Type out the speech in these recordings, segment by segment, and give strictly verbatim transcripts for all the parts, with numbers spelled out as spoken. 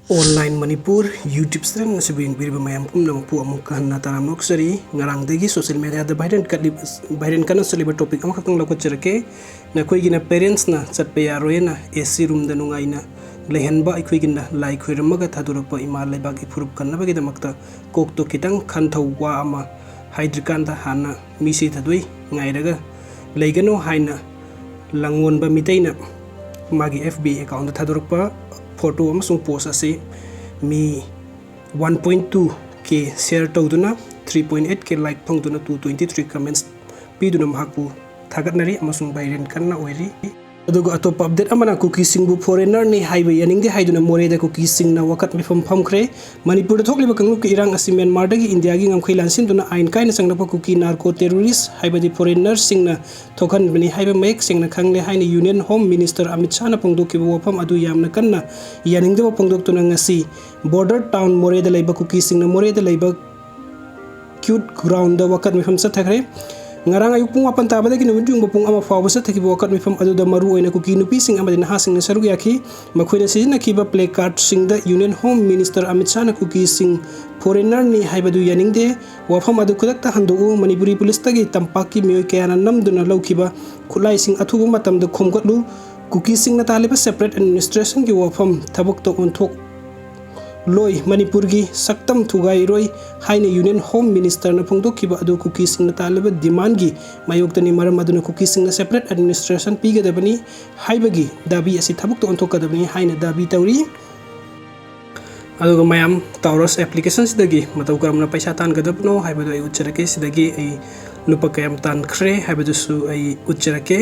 Online Manipur YouTube channel ꯑꯁꯤꯕꯨ ꯌꯦꯡꯕꯤꯔꯤꯕ ꯃꯌꯥꯝ ꯄꯨꯝꯅꯃꯛꯄꯨ ꯑꯃꯨꯛꯀ ꯍꯟꯅ ꯇꯔꯥꯝꯅ ꯑꯣꯛꯆꯔꯤ꯫ ꯉꯔꯥꯡꯗꯒꯤ social media ꯗ viral ꯀꯠꯂꯤꯕ, viral ꯀꯟꯅ ꯆꯠꯂꯤꯕ topic ꯑꯃꯈꯛꯇꯪ ꯂꯧꯈꯠꯆꯔꯛꯀꯦ꯫ ꯅꯈꯣꯏꯒꯤꯅ parents ꯅ ꯆꯠꯄ ꯌꯥꯔꯣꯏꯅ AC room ꯗ ꯅꯨꯡꯉꯥꯏꯅ ꯂꯩꯍꯟꯕ, ꯑꯩꯈꯣꯏꯒꯤꯅ ꯂꯥꯏ ꯈꯣꯏꯔꯝꯃꯒ ꯊꯥꯗꯣꯔꯛꯄ ꯏꯃꯥ ꯂꯩꯕꯥꯛꯀꯤ ꯐꯨꯔꯨꯞ ꯀꯟꯅꯕꯒꯤꯗꯃꯛꯇ ꯀꯣꯛꯇꯣ ꯈꯤꯇꯪ ꯈꯟꯊꯧ ꯋꯥ ꯑꯃ ꯍꯥꯏꯗ꯭ꯔꯤꯀꯥꯟꯗ ꯍꯥꯟꯅ ꯃꯤꯁꯤ ꯊꯥꯗꯣꯏ ꯉꯥꯏꯔꯒ ꯂꯩꯒꯅꯨ ꯍꯥꯏꯅ ꯂꯥꯡꯑꯣꯟꯕ ꯃꯤꯇꯩꯅ ꯃꯥꯒꯤ F B account ꯗ ꯊꯥꯗꯣꯔꯛꯄ photo ꯑꯃꯁꯨꯡ post ꯑꯁꯤ ꯃꯤ one point two K share ꯇꯧꯗꯨꯅ, three point eight K like ꯐꯪꯗꯨꯅ, two twenty three comments ꯄꯤꯗꯨꯅ ꯃꯍꯥꯛꯄꯨ ꯊꯥꯒꯠꯅꯔꯤ ꯑꯃꯁꯨꯡ viral ꯀꯟꯅ ꯑꯣꯏꯔꯤ꯫ ꯑꯗꯨꯒ ꯑꯇꯣꯞꯄ update ꯑꯃꯅ ꯀꯨꯀꯤꯁꯤꯡꯕꯨ foreigner ꯅꯤ ꯍꯥꯏꯕ ꯌꯥꯅꯤꯡꯗꯦ ꯍꯥꯏꯗꯨꯅ ꯃꯣꯔꯦꯗ ꯀꯨꯀꯤꯁꯤꯡꯅ ꯋꯥꯀꯠ ꯃꯤꯐꯝ ꯐꯝꯈ꯭ꯔꯦ꯫ ꯃꯅꯤꯄꯨꯔꯗ ꯊꯣꯛꯂꯤꯕ ꯀꯥꯡꯂꯨꯞꯀꯤ ꯏꯔꯥꯡ ꯑꯁꯤ ꯃ꯭ꯌꯥꯟꯃꯥꯔꯗꯒꯤ ꯏꯟꯗꯤꯌꯥꯒꯤ ꯉꯝꯈꯩ ꯂꯥꯟꯁꯤꯟꯗꯨꯅ ꯑꯥꯏꯟ ꯀꯥꯏꯅ ꯆꯪꯂꯛꯄ ꯀꯨꯀꯤ narco terrorist ꯍꯥꯏꯕꯗꯤ foreigner ꯁꯤꯡꯅ ꯊꯣꯛꯍꯟꯕꯅꯤ ꯍꯥꯏꯕ ꯃꯌꯦꯛ ꯁꯦꯡꯅ ꯈꯪꯂꯦ ꯍꯥꯏꯅ Union Home Minister ꯑꯃꯤꯠ ꯁꯥꯍꯅ ꯐꯣꯡꯗꯣꯛꯈꯤꯕ ꯋꯥꯐꯝ ꯑꯗꯨ ꯌꯥꯝꯅ ꯀꯟꯅ ꯌꯥꯅꯤꯡꯗꯕ ꯐꯣꯡꯗꯣꯛꯇꯨꯅ ꯉꯁꯤ border town ꯃꯣꯔꯦꯗ ꯂꯩꯕ ꯀꯨꯀꯤꯁꯤꯡꯅ ꯃꯣꯔꯦꯗ ꯂꯩꯕ ꯀ꯭ꯌꯨꯠ ꯒ꯭ꯔꯥꯎꯟꯗ ꯋꯥꯀꯠ ꯃꯤꯐꯝ ꯆꯠꯊꯈ꯭ꯔꯦ꯫ ꯉꯔꯥꯡ ꯑꯌꯨꯛ ꯄꯨꯡ ꯃꯥꯄꯟ ꯇꯥꯕꯗꯒꯤꯅ ꯅꯨꯃꯤꯠ ꯌꯨꯡꯕ ꯄꯨꯡ ꯑꯃ ꯐꯥꯎꯕ ꯆꯠꯊꯈꯤꯕ ꯋꯥꯀꯠ ꯃꯤꯐꯝ ꯑꯗꯨꯗ ꯃꯔꯨꯑꯣꯏꯅ ꯀꯨꯀꯤ ꯅꯨꯄꯤꯁꯤꯡ ꯑꯃꯗꯤ ꯅꯍꯥꯁꯤꯡꯅ ꯁꯔꯨꯛ ꯌꯥꯈꯤ꯫ ꯃꯈꯣꯏꯅ ꯁꯤꯖꯤꯟꯅꯈꯤꯕ placard ꯁꯤꯡꯗ Union Home Minister Amit ꯁꯥꯍꯅ ꯀꯨꯀꯤꯁꯤꯡ foreigner ꯅꯤ ꯍꯥꯏꯕꯗꯨ ꯌꯥꯅꯤꯡꯗꯦ, ꯋꯥꯐꯝ ꯑꯗꯨ ꯈꯨꯗꯛꯇ ꯍꯟꯗꯣꯛꯎ, ꯃꯅꯤꯄꯨꯔꯤ ꯄꯨꯂꯤꯁꯇꯒꯤ ꯇꯝꯄꯥꯛꯀꯤ ꯃꯤꯑꯣꯏ ꯀꯌꯥꯅ ꯅꯝꯗꯨꯅ ꯂꯧꯈꯤꯕ ꯈꯨꯠꯂꯥꯏꯁꯤꯡ ꯑꯊꯨꯕ ꯃꯇꯝꯗ ꯈꯣꯝꯒꯠꯂꯨ, ꯀꯨꯀꯤꯁꯤꯡꯅ ꯇꯥꯜꯂꯤꯕ separate administration ꯒꯤ ꯋꯥꯐꯝ ꯊꯕꯛꯇ ꯑꯣꯟꯊꯣꯛ ꯂꯣꯏ, ꯃꯅꯤꯄꯨꯔꯒꯤ ꯁꯛꯇꯝ ꯊꯨꯒꯥꯏꯔꯣꯏ ꯍꯥꯏꯅ Union Home Minister ꯅ ꯐꯣꯡꯗꯣꯛꯈꯤꯕ ꯑꯗꯨ ꯀꯨꯀꯤꯁꯤꯡꯅ ꯇꯥꯜꯂꯤꯕ demand ꯒꯤ ꯃꯥꯌꯣꯛꯇꯅꯤ꯫ ꯃꯔꯝ ꯑꯗꯨꯅ ꯀꯨꯀꯤꯁꯤꯡꯅ separate administration ꯄꯤꯒꯗꯕꯅꯤ ꯍꯥꯏꯕꯒꯤ ꯗꯥꯕꯤ ꯑꯁꯤ ꯊꯕꯛꯇ ꯑꯣꯟꯊꯣꯛꯀꯗꯕꯅꯤ ꯍꯥꯏꯅ ꯗꯥꯕꯤ ꯇꯧꯔꯤ꯫ ꯑꯗꯨꯒ ꯃꯌꯥꯝ, Taurus application ꯁꯤꯗꯒꯤ ꯃꯇꯧ ꯀꯔꯝꯅ ꯄꯩꯁꯥ ꯇꯥꯟꯒꯗꯕꯅꯣ ꯍꯥꯏꯕꯗꯨ ꯑꯩ ꯎꯠꯆꯔꯛꯀꯦ꯫ ꯁꯤꯗꯒꯤ ꯑꯩ ꯂꯨꯄꯥ ꯀꯌꯥꯝ ꯇꯥꯟꯈ꯭ꯔꯦ ꯍꯥꯏꯕꯗꯨꯁꯨ ꯑꯩ ꯎꯠꯆꯔꯛꯀꯦ꯫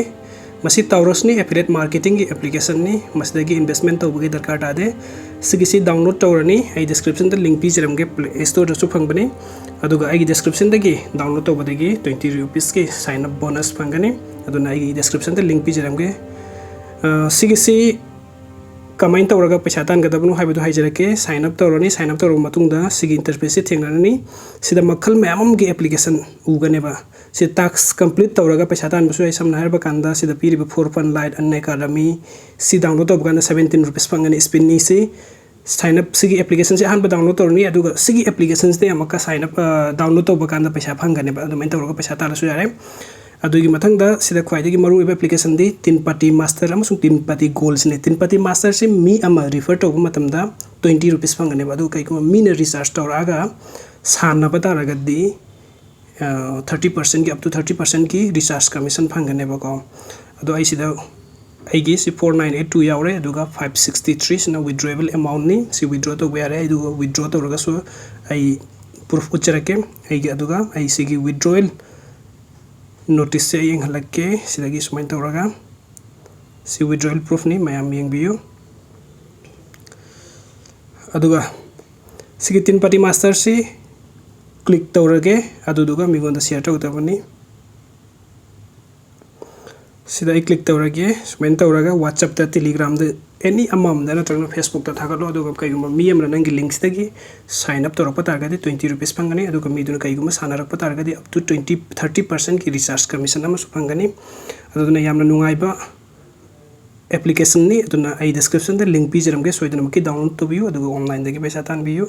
ꯃꯁꯤ Taurus ꯅꯤ, affiliate marketing ꯒꯤ application ꯅꯤ꯫ ꯃꯁꯤꯗꯒꯤ investment ꯇꯧꯕꯒꯤ ꯗꯔꯀꯥꯔ ꯇꯥꯗꯦ꯫ ꯁꯤꯒꯤꯁꯤ download ꯇꯧꯔꯅꯤ꯫ ꯑꯩ description ꯗ link ꯄꯤꯖꯔꯝꯒꯦ, Play Store ꯗꯁꯨ ꯐꯪꯕꯅꯤ꯫ ꯑꯗꯨꯒ ꯑꯩꯒꯤ description ꯗꯒꯤ download ꯇꯧꯕꯗꯒꯤ twenty rupees ꯀꯤ sign up bonus ꯐꯪꯒꯅꯤ꯫ ꯑꯗꯨꯅ ꯑꯩꯒꯤ description ꯗ link ꯄꯤꯖꯔꯝꯒꯦ꯫ ꯑ, ꯁꯤꯒꯤꯁꯤ ꯀꯃꯥꯏꯅ ꯇꯧꯔꯒ ꯄꯩꯁꯥ ꯇꯥꯟꯒꯗꯕꯅꯣ ꯍꯥꯏꯕꯗꯨ ꯍꯥꯏꯖꯔꯛꯀꯦ꯫ Sign up ꯇꯧꯔꯅꯤ꯫ Sign up ꯇꯧꯔꯕ ꯃꯇꯨꯡꯗ ꯁꯤꯒꯤ interface ꯁꯤ ꯊꯦꯡꯅꯔꯅꯤ꯫ ꯁꯤꯗ ꯃꯈꯜ ꯃꯌꯥꯝ ꯑꯃꯒꯤ application ꯎꯒꯅꯦꯕ꯫ ꯁꯤ task complete ꯇꯧꯔꯒ ꯄꯩꯁꯥ ꯇꯥꯟꯕꯁꯨ ꯌꯥꯏ꯫ ꯁꯝꯅ ꯍꯥꯏꯔꯕ ꯀꯥꯟꯗ ꯁꯤꯗ ꯄꯤꯔꯤꯕ For Fun Lite, Unacademy ꯁꯤ download ꯇꯧꯕ ꯀꯥꯟꯗ seventeen rupees ꯐꯪꯒꯅꯤ꯫ Spinny ꯁꯤ Sign up ꯁꯤꯒꯤ application ꯁꯦ ꯑꯍꯥꯟꯕ download ꯇꯧꯔꯅꯤ, ꯑꯗꯨꯒ ꯁꯤꯒꯤ application ꯁꯤꯗꯒꯤ ꯑꯃꯨꯛꯀ sign up, ꯑ, download ꯇꯧꯕ ꯀꯥꯟꯗ ꯄꯩꯁꯥ ꯐꯪꯒꯅꯦꯕ꯫ ꯑꯗꯨꯃꯥꯏꯅ ꯇꯧꯔꯒ ꯄꯩꯁꯥ ꯇꯥꯜꯂꯁꯨ ꯌꯥꯔꯦ꯫ ꯑꯗꯨꯒꯤ ꯃꯊꯪꯗ ꯁꯤꯗ ꯈ꯭ꯋꯥꯏꯗꯒꯤ ꯃꯔꯨꯑꯣꯏꯕ application ꯗꯤ Teen Pati Master ꯑꯃꯁꯨꯡ Teen Pati Gold ꯁꯤꯅꯦ꯫ Teen Pati Master ꯁꯤ ꯃꯤ ꯑꯃ refer ꯇꯧꯕ ꯃꯇꯝꯗ twenty rupees ꯐꯪꯒꯅꯦꯕ꯫ ꯑꯗꯨꯒ ꯀꯩꯒꯨꯝꯕ ꯃꯤꯅ recharge ꯇꯧꯔꯛꯑꯒ ꯁꯥꯟꯅꯕ ꯇꯥꯔꯒꯗꯤ, ꯑ, thirty percent ꯀꯤ, up to thirty percent ꯀꯤ recharge commission ꯐꯪꯒꯅꯦꯕꯀꯣ꯫ ꯑꯗꯣ ꯑꯩ ꯁꯤꯗ ꯑꯩꯒꯤ ꯁꯤ four nine eight two ꯌꯥꯎꯔꯦ, ꯑꯗꯨꯒ five sixty three ꯁꯤꯅ withdrawable amount ꯅꯤ꯫ ꯁꯤ withdraw ꯇꯧꯕ ꯌꯥꯔꯦ꯫ ꯑꯗꯨꯒ withdraw ꯇꯧꯔꯒꯁꯨ ꯑꯩ proof ꯎꯠꯆꯔꯛꯀꯦ ꯑꯩꯒꯤ꯫ ꯑꯗꯨꯒ ꯑꯩ ꯁꯤꯒꯤ withdrawal notice ꯁꯦ ꯌꯦꯡꯍꯜꯂꯛꯀꯦ꯫ ꯁꯤꯗꯒꯤ ꯁꯨꯃꯥꯏꯅ ꯇꯧꯔꯒ ꯁꯤ withdrawal proof ꯅꯤ, ꯃꯌꯥꯝ ꯌꯦꯡꯕꯤꯌꯨ꯫ ꯑꯗꯨꯒ ꯁꯤꯒꯤ Teen Pati Master ꯁꯤ click ꯇꯧꯔꯒꯦ, ꯑꯗꯨꯗꯨꯒ ꯃꯤꯉꯣꯟꯗ share ꯇꯧꯒꯗꯕꯅꯤ꯫ ꯁꯤꯗ ꯑꯩ click ꯇꯧꯔꯒꯦ꯫ ꯁꯨꯃꯥꯏꯅ ꯇꯧꯔꯒ WhatsApp ꯇ, Telegram ꯗ, any ꯑꯃꯃꯝꯗ ꯅꯠꯇ꯭ꯔꯒꯅ Facebook ꯇ ꯊꯥꯒꯠꯂꯣ꯫ ꯑꯗꯨꯒ ꯀꯩꯒꯨꯝꯕ ꯃꯤ ꯑꯃꯅ ꯅꯪꯒꯤ link ꯁꯤꯗꯒꯤ sign up ꯇꯧꯔꯛꯄ ꯇꯥꯔꯒꯗꯤ twenty rupees ꯐꯪꯒꯅꯤ꯫ ꯑꯗꯨꯒ ꯃꯤꯗꯨꯅ ꯀꯩꯒꯨꯝꯕ ꯁꯥꯟꯅꯔꯛꯄ ꯇꯥꯔꯒꯗꯤ up to twenty, thirty percent ꯀꯤ recharge commission ꯑꯃꯁꯨ ꯐꯪꯒꯅꯤ꯫ ꯑꯗꯨꯅ ꯌꯥꯝꯅ ꯅꯨꯡꯉꯥꯏꯕ application ꯅꯤ꯫ ꯑꯗꯨꯅ ꯑꯩ description ꯗ link ꯄꯤꯖꯔꯝꯒꯦ, ꯁꯣꯏꯗꯅꯃꯛꯀꯤ download ꯇꯧꯕꯤꯌꯨ, ꯑꯗꯨꯒ online ꯗꯒꯤ ꯄꯩꯁꯥ ꯇꯥꯟꯕꯤꯌꯨ꯫